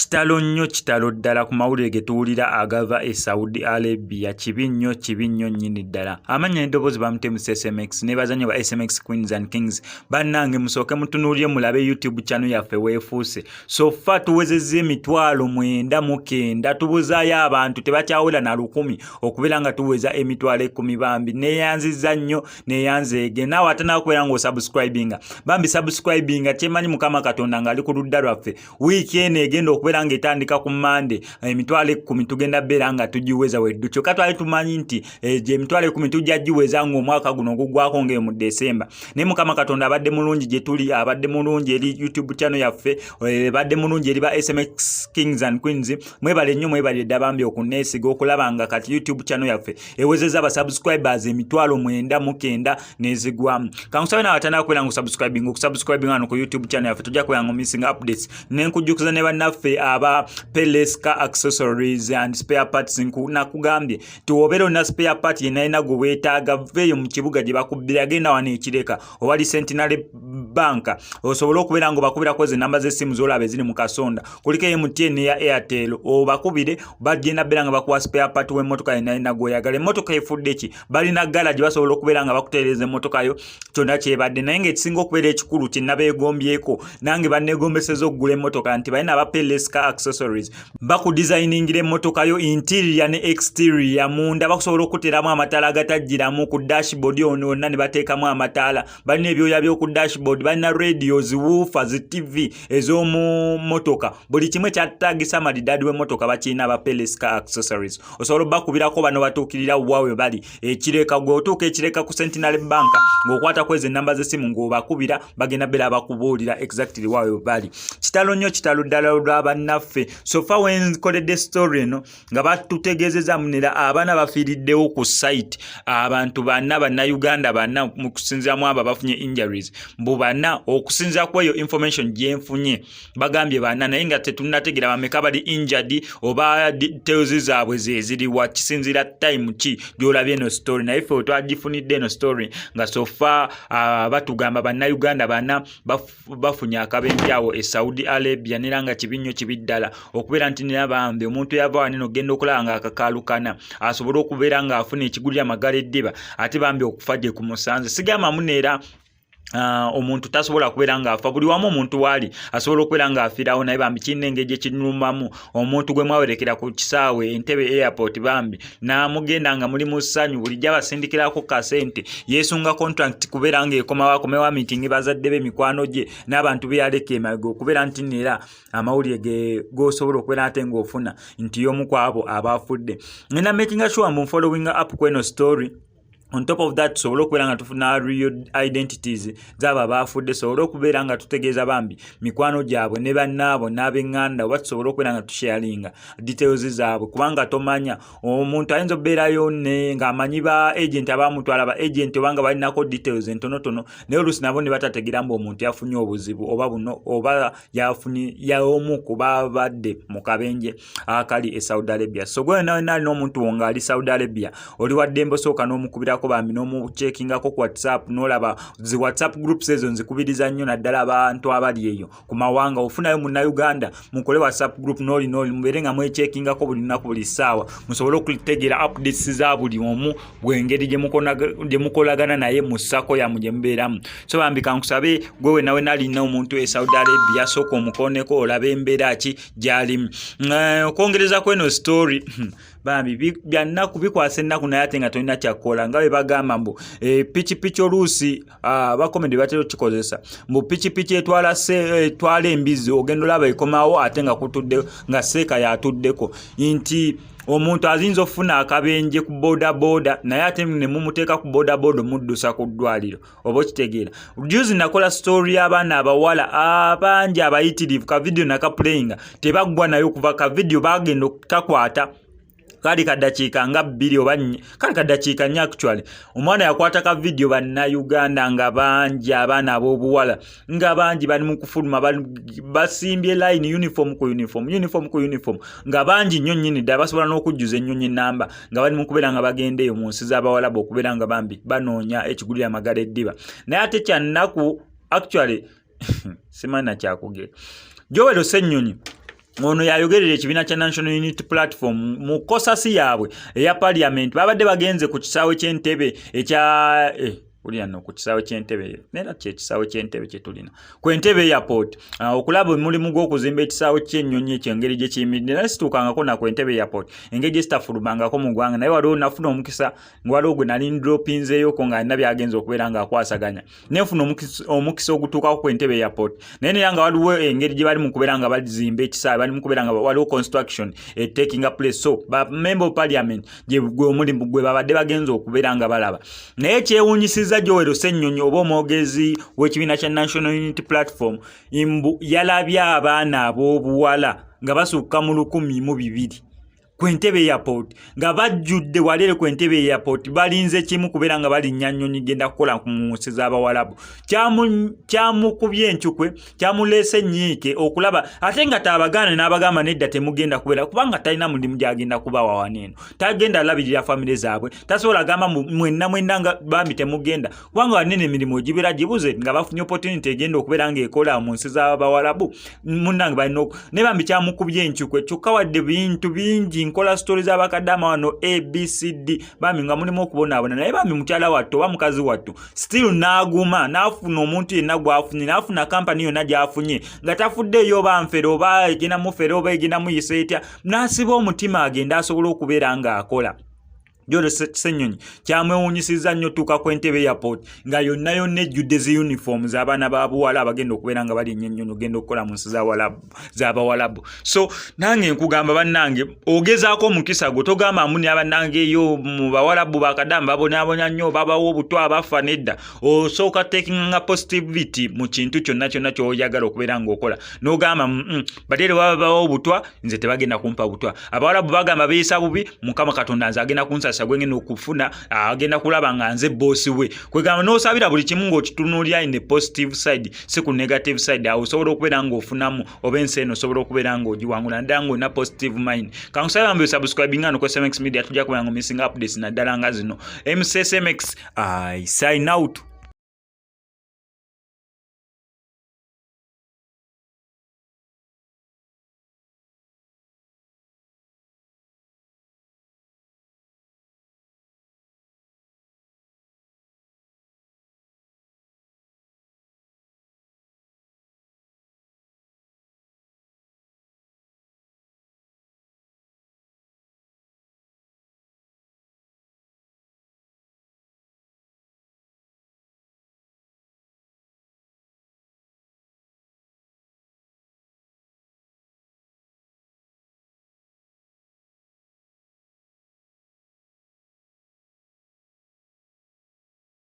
Kitalo nnyo, kitalo ddala ku mawulire ge tuwulira agava e Saudi Arabia. Kibi nnyo, kibi nnyo nnyini ddala. Amannya n'eddoboozi bamutemuse SMX. Neebaza nnyo ba SMX Queens and Kings. Bannange, musooke mutunuulire, mulabe YouTube channel yaffe weefuuse. So far tuwezezza 909. Tubuzaayo abantu tebakyawera na 1000 okubeera nga tuweza 100,000. Bambi neeyanzizza nnyo, neeyanzeege. Naawe ate naakubeera ng'osubscribinga, bambi subscribinga. Kyemanyi Mukama Katonda ng'ali ku ludda lwaffe, wiiki eno egenda okubeera ng'etandika ku Mande, 100,000 tugenda beera nga tugiweza weddu. Kyokka twali tumanyi nti gye 100,000 tujja giweza ng'omwaka guno guggwako ng'eyo mu Desemba, naye Mukama Katonda abadde mulungi gye tuli, abadde mulungi eri YouTube channel yaffe, ebadde mulungi eri ba SMX Kings and Queens. Mwebale nnyo, mwebale dda bambi okuneesiga okulaba nga kati YouTube channel yaffe ewezezza abasubscribers 909 n'ezigwamu. Kankusabe nawe atandika kubeera nga osubscribing, okusubscribing wano ku YouTube channel yaffe, tojja kubeera nga missing updates. Nenkujjukiza ne bannaffe aba Peleska Accessories and Spare Parts. Nakugambye ti obeera olina spare part yenalina gwe weetaaga, veeyo mu kibuga gye bakubbira, genda wano ekireka owali Centenary Bank, osobole okubeera nga obakubirako ze namba z'essimu z'olaba eziri mu kasonda. Kuliko MTN neya Airtel, obakubire, bagenda beera nga bakuwa spare part w'emmotoka yenalina gw'oyagala. Emmotoka efudde ki, balina garage, basobola okubeera nga bakutereeza emmotoka yo kyonna kyebadde. Naye ng'ekisinga okubeera ekikulu kye nabeegombyeko, nange banneegombeseza okugula emmotoka, nti balina aba Peleska Accessories bakudesigningira emmotoka yo interior ne exterior. Munda bakusobola okuteeramu amataala agatajjiramu ku dashboard ono yonna ne bateekamu amataala. Balina ebyoya by'oku dashboard, balina radios, woofer, zi TV ez'omu mmotoka, buli kimu ekyataagisa malidaadi w'emmotoka bakirina aba Peleska Accessories. Osobola obbakubirako, bano batuukirira wawe bali ekireka. Gwe otuuka ekireka ku Centenary Bank, ng'okwata kwezi enamba z'essimu ng'obakubira, bagenda beera bakubuulira exactly wawe bali. Kitalo nnyo, kitalo ddala olwa bannaffe. So far wenkoledde story eno nga batutegeezeza munera abaana bafiiriddewo ku site, abantu bana, Bannayuganda bana, mu kusinziiramu abo abafunye injuries, mbu bana. Okusinziira ku eyo information gyenfunye, bagambye bana, naye nga tetunnategeera bameka bali injured oba details zaabwe zeziriwa. Kisinziira time ki gy'olabye eno story, naye ffe twagifunidde eno story nga so far batugamba Bannayuganda bana bafunye akabenje awo e Saudi Arabia. Nera nga kibi nnyo, kibi ddala okubeera nti nera bambi omuntu yava wanene ogenda okulaba nga akakaalukana asobole okubeera ng'afuna ekigulira amagala eddiba, ate bambi okufa gye kumusanze. Sigamba muneera omuntu tasobola kubeera ng'afa, buli wamu omuntu waali asobola okubeera ng'afiirawo, naye bambi kirina engeri gyekinumamu omuntu gwe mwawerekera ku kisaawe Entebe Airport, bambi n'amugenda nga muli mu ssanyu, bulijjo abasindikirako kasente, yeesunga contract kubeera ng'ekomawo, akomewo meeting bazadde be, mikwano gye n'abantu be yaleka emabega, okubeera nti nera amawulire ge g'osobola okubeera ate ng'ofuna nti y'omu ku abo abafudde. Ngenda making sure mu following up kweno story. On top of that, tusobole okubeera nga tufuna real identities zaabo abaafudde, sobole okubeera nga tutegeeza bambi mikwano gyabwe ne bannaabo n'ab'eŋŋanda, oba tusobole okubeera nga tusharinga details zaabwe, kubanga tomanya omuntu ayinza okubeerayo ne ng'amanyi ba agent abamutwala, ba agent oba nga balinako details entonotono, naye oluusi nabo ne batategeera mbu omuntu yafunye obuzibu oba buno oba yafunye y'omu ku babadde mu kabenje akali e Saudi Arabia. So gwe nawe naalina omuntu wo ng'ali Saudi Arabia, oli waddembe osooka n'omukubirako bambi n'omucheckingako ku WhatsApp, n'olaba zi WhatsApp groups ezo. Nzikubiriza nnyo naddala abantu abali eyo ku mawanga. Ofunayo Munnayuganda, mukole WhatsApp group n'oli n'oli, mubeere nga mwecheckingako buli lunaku, buli ssaawa, musobole okutegeera updates za buli omu bwengeri gye mukolagana naye mu SACCO yamu gye mubeeramu. So bambi kankusabe gwe we nawe nalina omuntu e Saudi Arabia, sooka omukoneko olabe embeera ki gy'alimu. Okwongereza ku eno story, bambi byannaku, bikwasa ennaku, naye ate nga tolina kyakkola. Nga bwe bagamba mbu pikipiki oluusi bakomedi batera okukikozesa, mbu pikipiki etwala embizi, ogenda olaba ekomawo ate nga kutudde nga seeka yatuddeko, nti omuntu ayinza okufuna akabenje ku boda boda, naye ate ne mumuteeka ku boda boda omuddusa ku ddwaliro, oba okitegeera. Juzi nakola story y'abaana abawala abangi abayitirivu, ka video nakaplayinga, tebaggwa nayo kuva ka video bagenda okukakwata, kali kaddakiika nga 2 oba kali kaddakiika 4 actually. Omwana yakwata ka video, Bannayuganda nga bangi, abaana ab'obuwala nga bangi bali mu kufuluma, basimbye line, uniform ku uniform, uniform ku uniform, nga bangi nnyo nnyini ddala, basobola n'okujjuza ennyonyi ennamba, nga bali mu kubeera nga bagenda eyo mu nsi z'Abawalabu okubeera nga bambi banoonya ekigulira amagala eddiba. Naye ate kyannaku, actually simanyi nakyakugera, Joel Ssennyonyi. Ono yayogerera ekibiina kya National Unity Platform mu kosasi yaabwe eya parliament. Babadde bagenze ku kisaawe ky'Entebe ekya wulira no ku kisaawe ky'Entebe, neera kyekisaawe ky'Entebe kyetulina ku Entebe Airport, okulaba omulimu gw'okuzimba ekisaawe ky'ennyonyi ekyo engeri gye kiyimiridde. Naye situukangako na ku Entebe Airport, engeri gye sitafulumangako mu ggwanga. Naye waliwo nafuna omukisa nga waliwo gwe nali ndropinzeeyoko nga alina byagenza okubeera ng'akwasaganya, nenfuna omukisa ogutuukako ku Entebe Airport. Naye nera nga waliwo engeri gye bali mu kubeera nga bazimba ekisaawe, bali mu kubeera nga waliwo construction taking place. So ba member of parliament gye gwe omulimu gwe babadde bagenza okubeera nga balaba. Naye kyewuunyisizza Joel Ssennyonyi oba omwogezi w'ekibiina kya National Unity Platform, mbu yalabye abaana ab'obuwala nga basukka mu 1200 ku Entebe Airport, nga bajjudde waleere ku Entebe Airport, balinze kimu, kubeera nga balinnya nnyonyi genda kukola ku nsi z'Abawalabu. Kyamukubye encukwe, kyamuleese ennyiike okulaba, ate nga taabagaana n'abagamba nedda, temugenda kubeera, kubanga talina mulimu gy'agenda kubawa wano eno, tagenda alabirira famire zaabwe, tasobola gamba mwenna mwenna nga bambi temugenda, kubanga wanene emirimu gibeera gibuze. Nga bafunye opportunity egenda okubeera ng'ekola mu nsi z'Abawalabu, munnange balina naye bambi kyamukubye encukwe. Kyokka wadde bintu bingi, nkola story z'abakadama wano ABCD, bambi nga mulimu okubonaabona, naye bambi mukyala wattu oba mukazi wattu still n'aguma, n'afuna omuntu yenna gw'afunye, n'afuna kampani yonna gy'afunye, nga tafuddeeyo oba nfere oba egenda mufere oba egenda muyisa etya, n'asiba omutima agende asobole okubeera ng'akola. Joel Ssenyonyi kyamwewuunyisizza nnyo tuuka ku Entebe Airport nga yonna yonna ejjudde zi uniforms, abaana ba buwala abagenda okubeera nga balinnya ennyonyi ogenda okukola mu nsi z'Abawalabu. So nange nkugamba, bannange, ogezaako omukisa gwo, togamba muni abannange eyo mu Bawalabu bakadamu babonaabonya nnyo, babawa obutwa, abafa. Nedda, osooka takinga positivity mu kintu kyonna kyonna ky'oyagala okubeera ng'okola, n'ogamba batere baba bawa obutwa, nze tebagenda kumpa butwa. Abawalabu bagamba beeyisa bubi, Mukama Katonda nze agenda kunsasa, gwengenda okufuna agenda kulaba nga nze boss we. Kwegamba n'osabira buli kimu ng'okitunuulira in the positive side, si ku negative side. Awo osobola okubeera ng'ofunamu oba ensi eno osobola okubeera ng'ogiwangula, naddala ng'olina positive mind. Kankusaba mbe subscribing ano ku SMX Media, tujja kubeera nga missing updates naddala nga zino. MCSMX, I sign out.